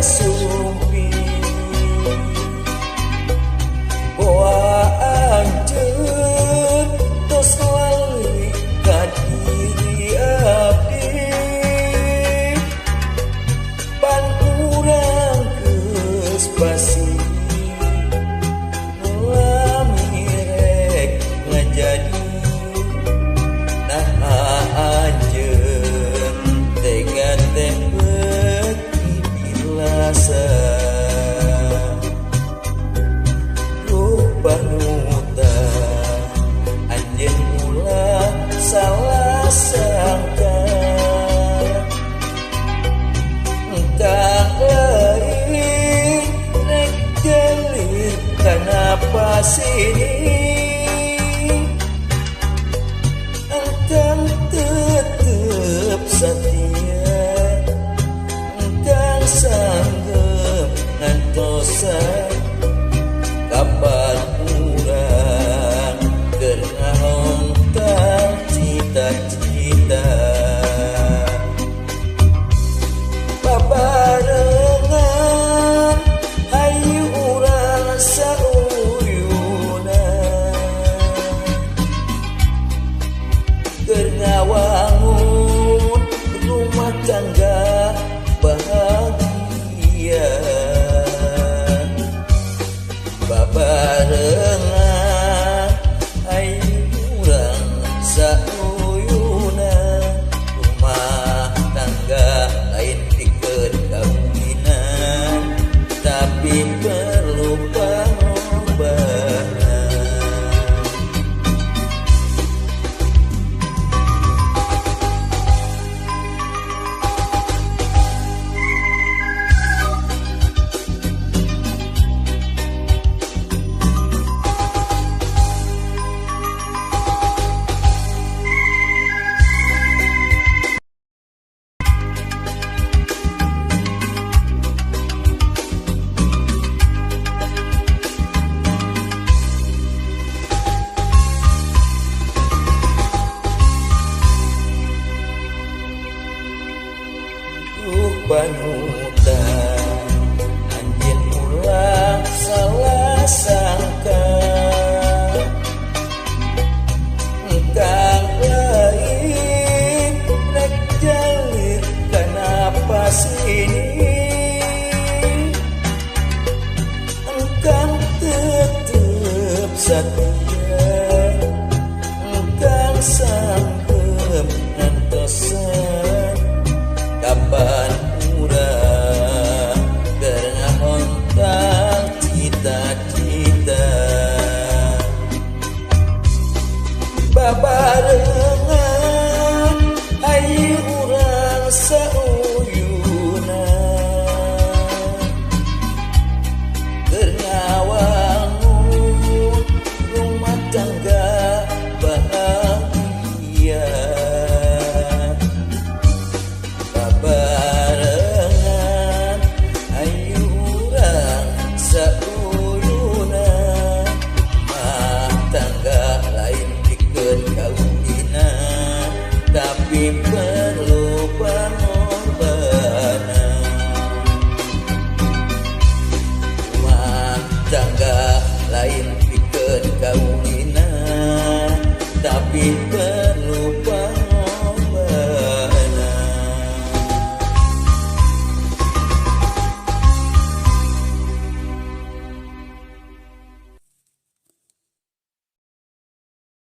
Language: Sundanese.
sumpi Boa anjeun tos lali ka diri abdi Pan urang geus basi lami rek ngajadi Naha anjeun tega teh beuki pilasa Panuta anjeun ulah salah sangka Entah lain rek jelir kana pasini Entang tetep setia Entang sanggup ngantosan Kapan urang keur ngahontal cita-cita Babarengan hayu urang sauyunan Keur ngawangun rumah tangga bahagia Babarengan hayu urang sauyunan Rumah tangga lain pikeun kawinan tapi perlu pengorbanan. Panutan anjeun ulah salah sangka Engkang lain rek jalir kana pasini Engkang tetep setia Engkang sanggup ngantosan Kapan urang keur ngahontal cita-cita Babarengan hayu urang sauyunan Keur ngawangun rumah tangga bahagia Babarengan hayu urang sauyunan Rumah tangga lain pikeun kawinan tapi perlu pengorbanan Rumah tangga lain pikeun kawinan tapi